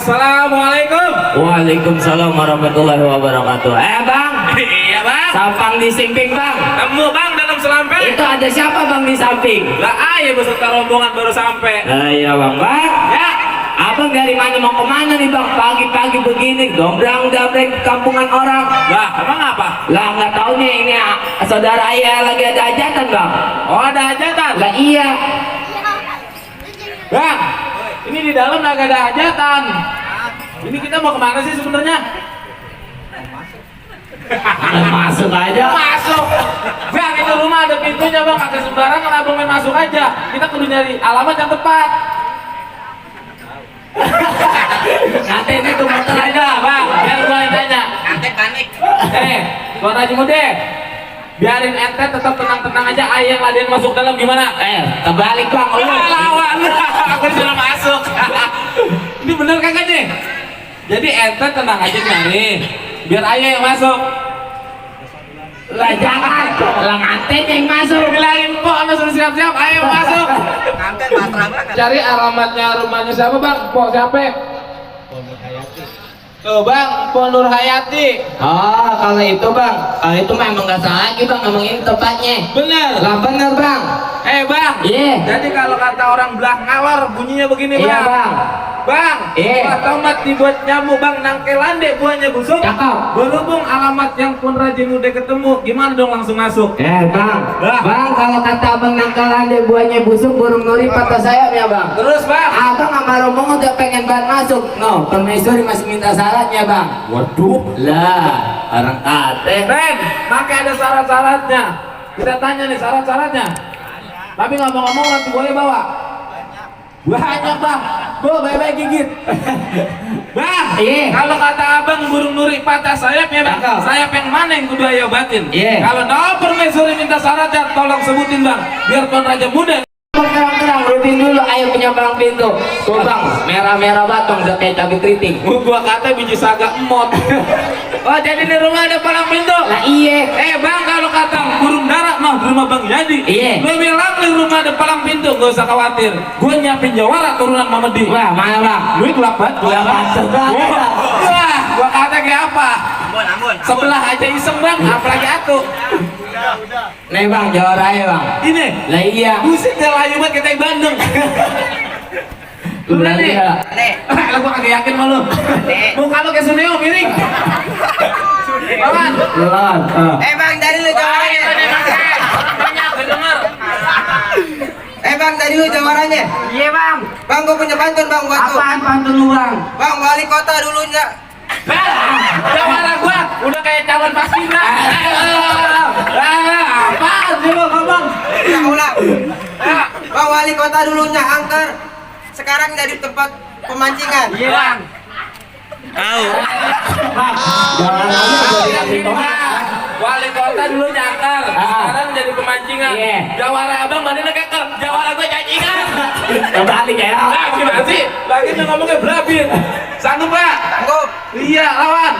Assalamualaikum. Waalaikumsalam warahmatullahi wabarakatuh. Bang. Iya bang. Sampang di samping bang. Nemu bang dalam selampe. Itu ada siapa bang di samping? Lah ayah beserta rombongan baru sampai. Iya bang. Ya. Abang dari mana mau kemana nih bang? Pagi-pagi begini dombrang-dambreng kampungan orang. Lah abang apa? Lah nggak tahu nih ini saudara ayah lagi ada hajatan bang. Oh ada hajatan. Lah iya. Bang, ini di dalam nggak ada hajatan. Ini kita mau kemana sih sebenarnya? Masuk aja. Masuk. Bang itu rumah ada pintunya bang. Kagak sembarangan abang main masuk aja. Kita kudu nyari alamat yang tepat. Nanti ini tuh motor aja. Aja bang, biar gua yang tanya. Nanti panik. Tuan Haji Mude, biarin ente tetap tenang-tenang aja. Ayah yang laden masuk dalam gimana? Terbalik bang. Lawan, aku disuruh masuk. Ini bener kagak nih? Jadi ente tenang aja nyari, biar ayah yang masuk. Lah jangan. Lah nganten yang masuk. Bilangin kok, anda suruh siap-siap, ayah yang masuk. Nanti matra banget. Cari alamatnya rumahnya siapa bang? Pok siapa? Tuh bang, Pok Nur Hayati. Oh kalau itu bang, kalau itu mah emang nggak salah lagi bang, emang ini tempatnya. Bener. Lah bener bang. Bang. Iya. Jadi kalau kata orang belah ngalor bunyinya begini Iya bang. Bang, Iya. tomat dibuat nyamuk bang, nangkelande buahnya busuk. Cakep. Berhubung alamat yang Pun Rajin udah ketemu, gimana dong langsung masuk? Bang. Lah. Bang kalau kata abang nangkalan deh buahnya busuk burung nuri patah sayapnya bang. Terus bang? Abang sama rombongan udah pengen banget masuk. No, permaisuri masih minta syaratnya bang. Waduh. Lah, orang kate. Ren, makanya ada syarat-syaratnya. Kita tanya nih syarat-syaratnya. Tapi ngomong-ngomong nanti buahnya bawa. Banyak bang, baik-baik gigit. Bang, Iya. kalau kata abang burung nuri patah sayap ya bang, Cakep. sayap yang mana yang kudu ayo batin? Iya. Kalau no permaisuri minta syaratnya, tolong sebutin bang, biar Tuan Raja muda. Terang-terang rutin dulu, ayo penyeberang pintu. Tuh bang, merah-merah batong udah kayak cabai keriting. Gua kata biji saga emot. Oh jadi di rumah ada palang pintu? Lah iya. Bang kalau kata burung darat mah di rumah bang Yadi. Iya. Lu bilang di rumah ada palang pintu, gak usah khawatir. Gua nyiapin jawara turunan Mamedi. Wah mana bang? Lu gelap banget. Wah, gua kata kayak apa? Ambon. Sebelah aja iseng bang, apalagi aku. Nih bang, jawara ya bang. Ini, Lah iya. buset dah layu banget kita yang Bandung. Lu berani? Nih. Lah gua kagak yakin sama lu. Muka lu kayak Suneo miring. Lawan. Lawan. Bang dari lu jawarannya. Banyak denger. Bang dari lu jawarannya. Iya bang. Bang gua punya pantun bang buat lu. Apaan pantun lu bang? Bang wali kota dulunya. Jawara gua udah kayak calon paskibra. Apaan sih lu ngomong? Ulang. Bang wali kota dulunya angker. Sekarang jadi tempat pemancingan. Iya bang. Wali kota dulu nyakar, sekarang jadi pemancingan. Iya. Jawara abang mana keker, jawara gua cacingan. Kembali kayak Nah gimana sih? Lagi tuh ngomongnya berabir. Sanggup pak? Sanggup. Iya lawan.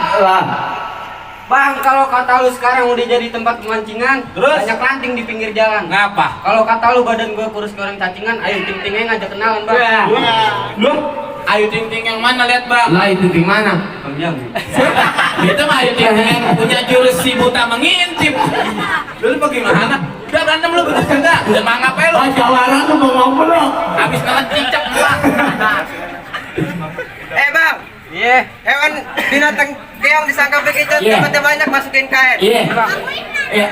Bang, kalau kata lu sekarang udah jadi tempat pemancingan, Terus? banyak ranting di pinggir jalan. Ngapa? Kalau kata lu badan gua kurus ke orang cacingan, ayo ting-tingnya ngajak kenalan, Bang. Lu? Ayu Ting Ting yang mana lihat bang? Lah itu di mana? Bang Jambi. Itu mah Ayu Ting Ting yang punya jurus si buta mengintip. Lu bagaimana? Udah berantem lu bener kagak? Udah mangap ya lu? Jawara tuh mau ngomong lu. Habis makan cicak gua. Bang. Iya. Hewan binatang keong disangka begitu, Iya. tempatnya banyak masukin kain. Iya. Iya.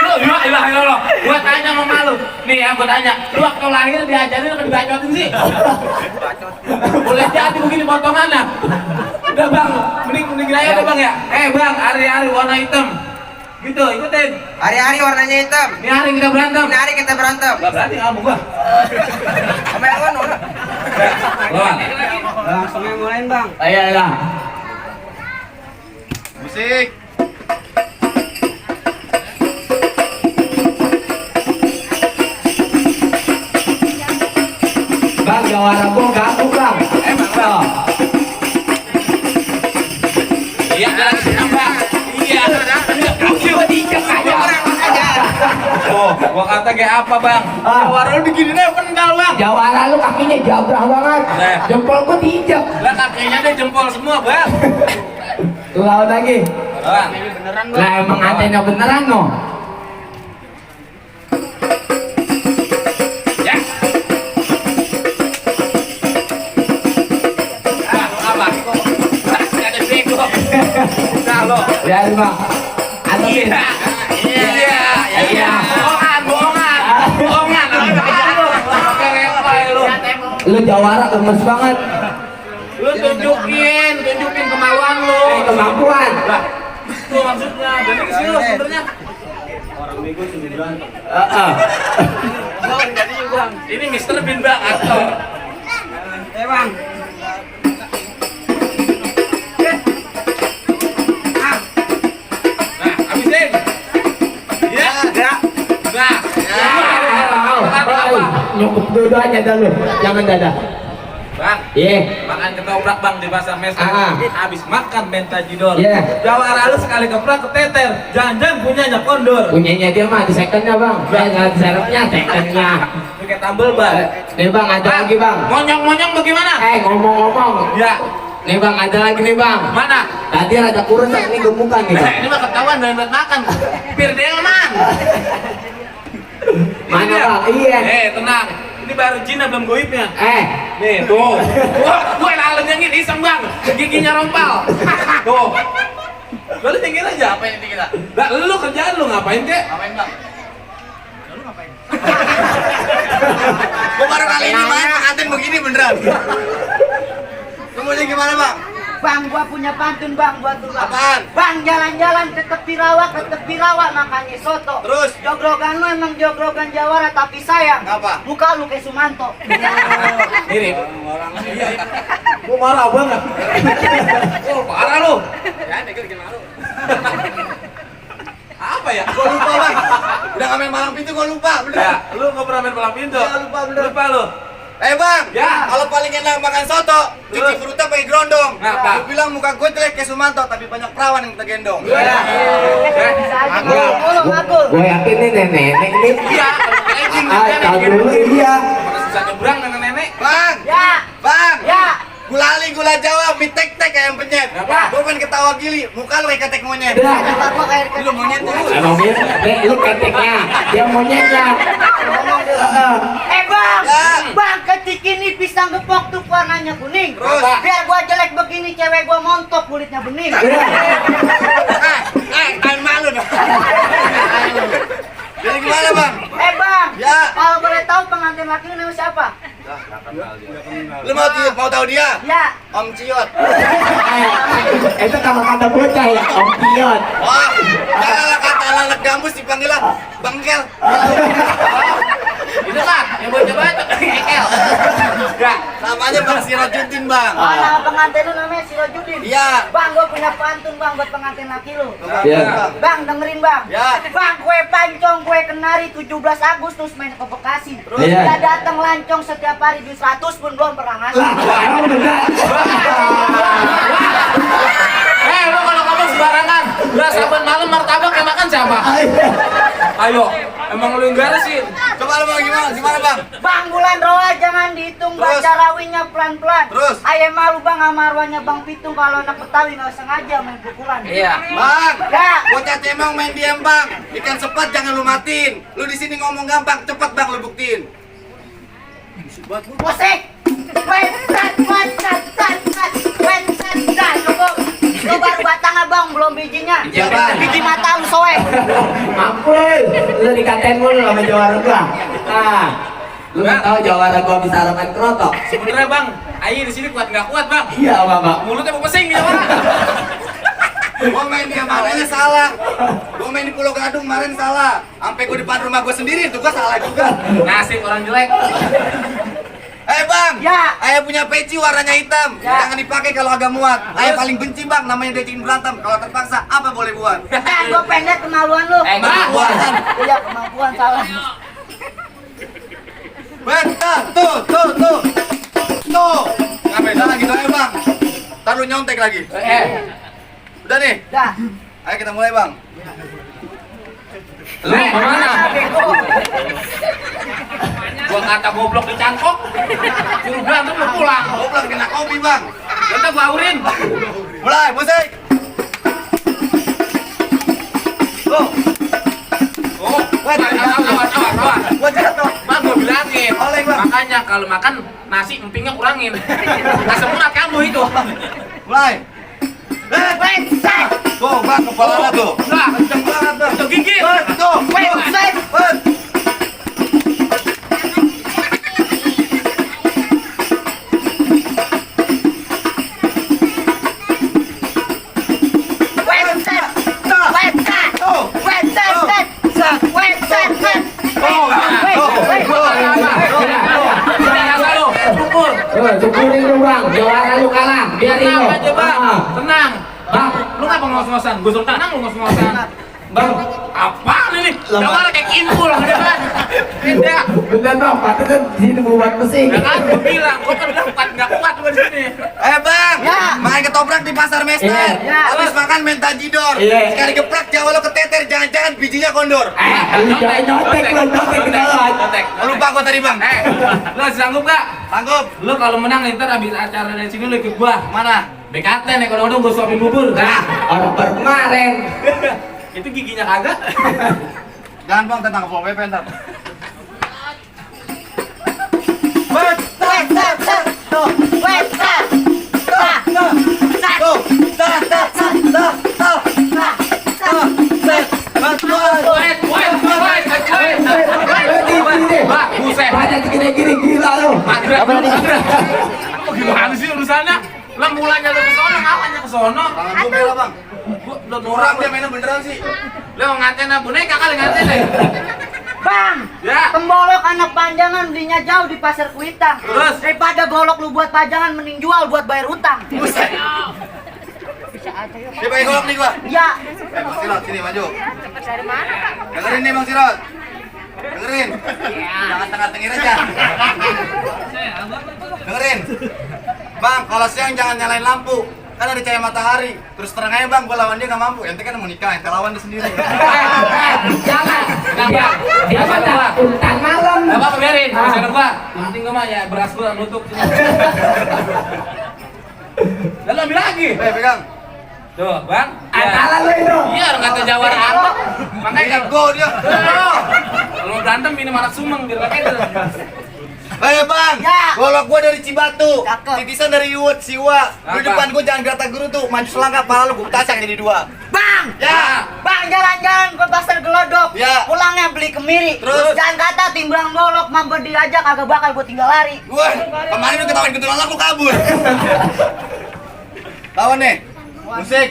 Lu ilah, gua tanya sama lu. Nih aku tanya, lu waktu lahir diajarin apa dibacotin sih? Boleh jadi begini potongannya. Udah bang, mending aja udah bang ya. Bang, hari-hari warna hitam. Gitu, ikutin. Hari-hari warnanya hitam. Ini hari kita berantem. Ini hari kita berantem. Gak berani kamu gua. Sama yang mana? Lawan. Langsung yang mulai, Bang. Ayolah. Musik. Bang, jawara gua ganggu bang. Bang. Iya, ada lagi senang bang. Iya. Gua dijek aja. Oh, gua kata kayak apa bang? Ah. Jawara lu digini deh pendal bang. Jawara lu kakinya jabrah banget. Nah. Jempol gua diinjak. Lah kakinya deh jempol semua bang. Tuh lawan lagi. Bang. Ini beneran bang. Lah emang antena beneran no. Ya. Ah, apa? Ada bego. Nah lo. Biarin bang. Atupin. Iya. Iya. Bohongan. Pakai repay lu. Lu jawara gemes banget. Lu tunjukin kemaluan lu. Kemampuan. Lah, itu maksudnya. Jadi serius sebenarnya. Heeh. Jadi bang, ini Mr. Bean bang, aktor. Bang. Nah, habisin. Ya. Nah. Nyukup dua-duanya dah lu. Jangan dadah. Bang, Iya. makan ketoprak bang di pasar mes. Ah. Habis makan mentajidor. Iya. Jawara lu sekali keprak keteter. Jangan punyanya kondor. Punyanya dia mah di secondnya bang. Di serepnya secondnya. Pakai tambel bang. Nih bang ada lagi bang. Monyong bagaimana? Ngomong-ngomong. Ya. Nih bang ada lagi nih bang. Mana? Tadi rada kurus ini gemukan nih bang. Ini mah ketahuan dan buat makan. Pirdelman. Mana bang? Iya. Tenang. Ini baru Cina belum goibnya. Nih, tuh. Wah, lalat yang ini iseng bang. Giginya rompal. Tuh. Lu tinggal aja. Apa yang tinggal? Lah, lu kerjaan lu ngapain kek? Ngapain bang? Lu ngapain? Gua baru kali ini main pengantin begini beneran. Kemudian gimana bang? Bang, gua punya pantun bang buat lu bang. Apaan? Bang, jalan-jalan ke tepi rawa makannya soto. Terus? Jogrogan lu emang jogrogan Jawara tapi sayang. Apa? Muka lu kayak Sumanto. Mirip. Gua marah banget. Oh, parah lu. Ya, deket bikin malu. Apa ya? Gua lupa bang. Udah ngamen malam pintu gua lupa. Bener. Ya, lu nggak pernah main palang pintu. Ya, lupa, bener. Lupa lu. Bang, Ya. kalau paling enak makan soto, cuci Terus? perutnya pakai gerondong. Ngapa? Lu bilang muka gue jelek kayak Sumanto, tapi banyak perawan yang kita gendong. Bisa aja Aku, ngakul. gue yakin nih nenek ini. Iya, anjing. Tahu dulu iya. Mana susah nyebrang nenek-nenek. Bang, Ya, bang, ya. gula Jawa, mie tek-tek kayak yang penyet. Apa? Gue pengen ketawa gili, muka lu kayak ketek monyet. Dah. Kata gua kayak Lu monyet dulu. Emang dia, lu keteknya, dia monyetnya. Bang, Ya. bang ketik ini pisang gepok tuh warnanya kuning. Terus? Biar gua jelek begini cewek gua montok kulitnya bening. Kan malu dong. Jadi gimana bang? Bang, Ya. kalau boleh tahu pengantin laki lu namanya siapa? Lu mau tahu dia? Ya, Om Ciot. Itu kalau kata bocah ya, Om Piot. Wah, kalau kata anak gambus dipanggil lah Bangkel. Itu kan yang bocah-bocah ekel. Ya, Namanya Bang Sirojudin bang. oh, nama pengantin lu namanya Sirojudin. Iya. Bang, gua punya pantun bang buat pengantin laki lu. Iya. Bang, dengerin bang. Ya. Bang, kue pancong, kue kenari 17 Agustus main ke Bekasi. Terus Iya. dia datang lancong setiap hari di 100 pun belum pernah ngasih. Emang bener. lu kalau ngomong sembarangan. Lah saban malam martabak yang makan siapa? Ayo, emang lu yang beresin. Coba lu mau gimana bang? Bang, bulan roa jangan dihitung, Terus? baca rawinya pelan-pelan. Terus? Ayah malu bang sama arwahnya Bang Pitung kalau anak Betawi nggak sengaja main pukulan. Iya. Bang, Ya. bocah cemong main diem bang. Ikan sepat jangan lu matiin. Lu di sini ngomong gampang, cepet bang lu buktiin. Musik. Itu baru batang abang, belum bijinya. Biji apaan? Biji mata lu soe. Mampus, lu dikatain mulu sama jawara gua. Nah, lu kan tahu jawara gua bisa harapan kerotok. Sebenarnya bang, Ayi di sini kuat nggak kuat bang? Iya, Bapak. Mulutnya mau pesing dia bang. Gua main di Amaranya salah. Gua main di Pulau Gadung kemarin salah. Sampai gua depan rumah gua sendiri itu gua salah juga. Nasib orang jelek. Bang, Ya. ayah punya peci warnanya hitam. Ya. Jangan dipakai kalau agak muat. Ayah paling benci bang, namanya diajakin berantem. Kalau terpaksa, apa boleh buat? Nah, gua pendek kemaluan lu. Kemaluan. Iya, kemampuan salah. Bentar, tuh. Ngapain salah gitu aja bang. Ntar lu nyontek lagi. Udah nih, Dah. ayo kita mulai bang. Lu kemana? Bego. Gua kata goblok dicangkok. Suruh berantem lu pulang. Goblok kena kopi bang. Udah gua aurin. Mulai musik. Oh, Oh, awas. gua jatuh. Bang, gua bilangin. Oleh, Bang. Makanya kalau makan nasi empingnya kurangin. Asam urat kamu itu. Mulai. Tuh bang, kepalanya tuh. Nah, Kenceng banget bang. itu gigit. Tuh. Syukurin lu bang, juara lu kalah, biarin lu. Tenang aja bang, Ah. tenang. Bang, Lu ngapa ngos-ngosan? Gua suruh tenang, lu ngos-ngosan. bang, Apaan ini? Jawara kayak kimpul, ya kan? Beda. bentar bang, patut kan di sini buat musik. Ya kan, gua bilang, gua kan udah nggak kuat gua di sini. Bang, Ya. main ketoprak di pasar Mester. Iya. Habis makan minta jidor. Iya. Sekali geplak Jawa lo keteter, jangan-jangan bijinya kondor. Lu jangan nyontek lu, nyontek ke dalam. Nyontek. Lupa gua tadi bang. Lu sanggup gak? Sanggup. Lu kalau menang ntar habis acara dari sini lu ikut gua. Mana? BKT nih, kalau gua suapin bubur. Nah, Orang baru kemarin. itu giginya kagak. Jangan bang, tentang Pol PP ntar. Buset. Banyak gini-gini gila lu. Gimana sih urusannya? Lah mulanya lu ke sono, ngapanya ke sono? Tangan gua bela bang. Lu Orang dia mainnya beneran sih. Lu nganten boneka kali nganten deh. Bang, Ya. pembolok anak panjangan belinya jauh di pasar Kuitang. Terus? Daripada golok lu buat pajangan mending jual buat bayar utang. Buset. Bisa aja yuk. Dia pakai golok nih gua. Ya, Bang Sirot, sini maju. Dengerin nih Bang Sirot. Dengerin. Jangan tengah-tengir aja. Dengerin. Bang, kalau siang jangan nyalain lampu. Kan ada cahaya matahari. Terus terang aja bang, gua lawan dia nggak mampu. Ente kan mau nikah, ente lawan dia sendiri. Jangan. Dia pada urutan malam. Gak apa-apa biarin, Ah. masih ada gua. Yang penting gua mah ya beras gua nutup. Lalu ambil lagi. Pegang. Tuh, Bang. Salah lu itu. Iya, orang kata Jawara apa? Makanya Kayak go dia. kalau mau berantem minum anak sumeng biar gak keder. Ayo bang, Ya. golok gua dari Cibatu, Cakep. titisan dari Iwut, Siwa. Di Apa? depan gua jangan gerata guru tuh, maju selangkah, pala lu gua tasak jadi dua. Bang! Ya. Bang, jalan-jalan ke pasar Gelodok. Ya. Pulangnya beli kemiri. Terus? Jangan kata timbang golok mampir diajak kagak bakal gua tinggal lari. Wah, kemarin lu ketawain keturunan lu kabur. Lawan nih.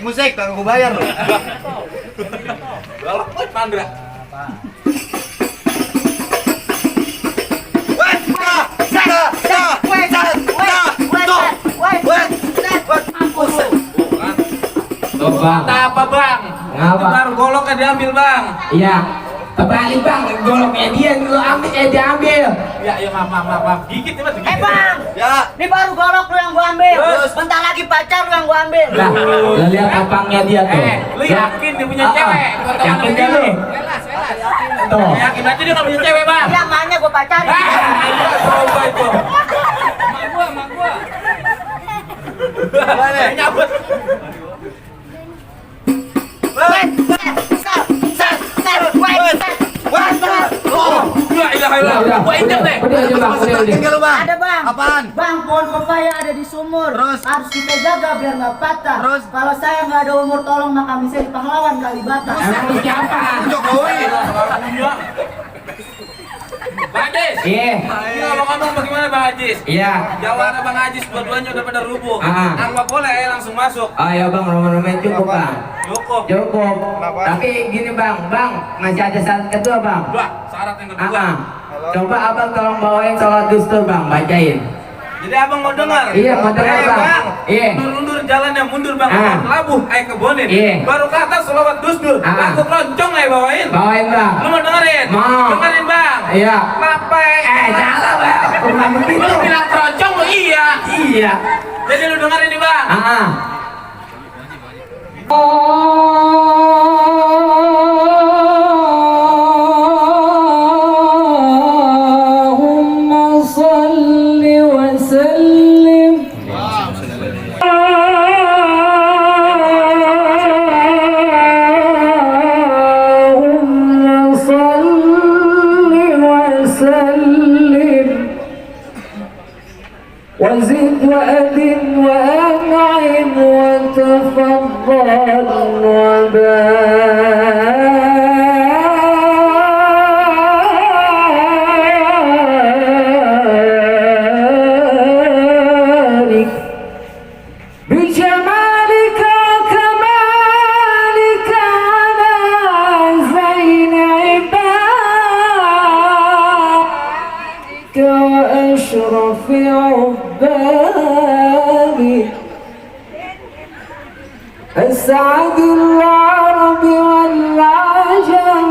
Musik, kagak gua bayar lu. Galak banget Mandra. Tuh bang. Kata apa Bang? Ngapa? Itu baru goloknya diambil Bang. Iya. Kembali bang, goloknya dia lu ambil, diambil. Ya maaf. Gigit ya Mas. Bang! Ya, Ini baru golok lu yang gua ambil. Terus? Bentar lagi pacar lu yang gua ambil. Lah, lu lihat tampangnya dia tuh. Lu yakin dia punya Ah, cewek? ah. Yakin dia lu. Tuh. Yakin aja dia gak punya cewek Bang. Ya, makanya gua pacarin. Coba itu. Mak gua. Gimana? Nyabut. La ilaha illallah. Gua injek deh. Udah bang, udah. Tinggal lu bang. Ada bang. Apaan? Bang, pohon pepaya ada di sumur. Terus? Harus kita jaga biar nggak patah. Terus? Kalau saya nggak ada umur tolong maka bisa di pahlawan Kalibata. Emang lu siapa? Jokowi. Bang Ajis. Iya. Ini ngomong-ngomong bagaimana Bang Ajis? Iya. Jawara Bang Ajis dua-duanya udah pada rubuh. Ah. Nggak boleh langsung masuk. Ayo bang, nomor-nomor cukup bang. Cukup. Cukup. Tapi gini bang, masih ada syarat kedua bang. Dua, syarat yang kedua. Coba abang tolong bawain sholat dustur bang, bacain. Jadi abang mau dengar? Iya, mau dengar, Bang. Bang. Iya. Mundur jalannya mundur Bang. Ah. Labuh, ayo kebonin. Iya. Baru ke atas selawat dusdur. Ah. Lagu keroncong ayo bawain. Bawain bang. Lu mau dengerin? Mau. Dengerin Bang. Iya. Kenapa? Jangan bang, bukan begitu. Lu bilang keroncong lu iya. Iya. Jadi lu dengerin nih Bang. وأذن وأنعم وتفضل وبارك بجمالك وكمالك على زين عبادك وأشرف عبادك أسعد العرب والعجم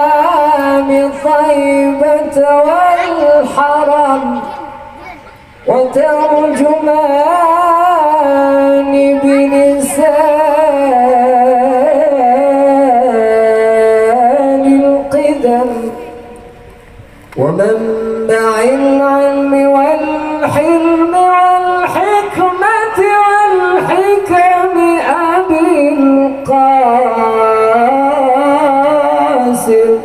وإمام طيبة والحرم وترجمان بلسان القدر ومنبع العلم والحلم والحكمة والحكم أبي القاسم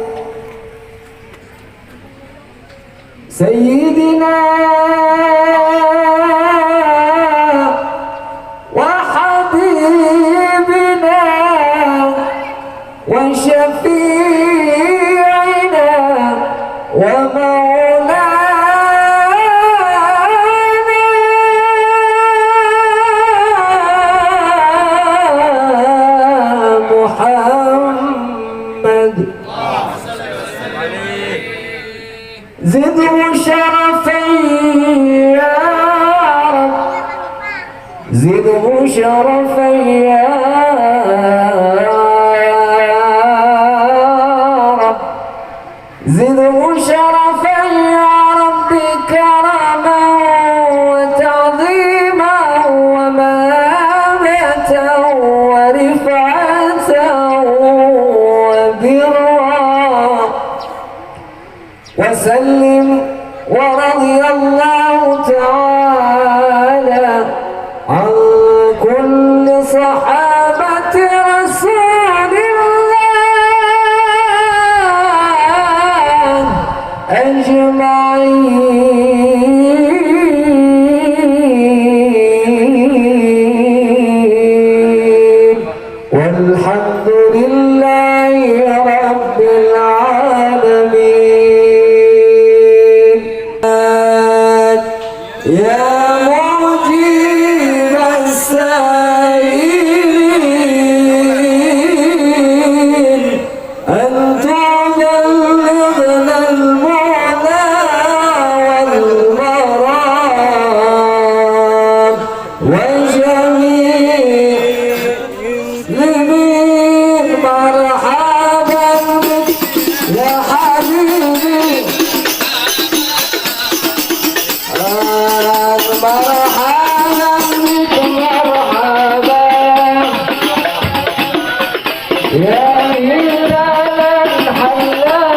سيدنا وحبيبنا وشفيعنا ومولانا محمد زدوا شرفا يا رب زدوا شرفا يا رب زدوا شرفا يا رب كرما وتعظيما ومامة ورفعة وبرا وسلم ورضي الله تعالى عن كل صحابة رسول الله أجمعين والحمد لله رب العالمين يا مجيب السائلين أن تبلغنا المعنى والمرام وجميع المسلمين مرحبا بك يا حبيبي مرحبا بك مرحبا يا هلال الحياة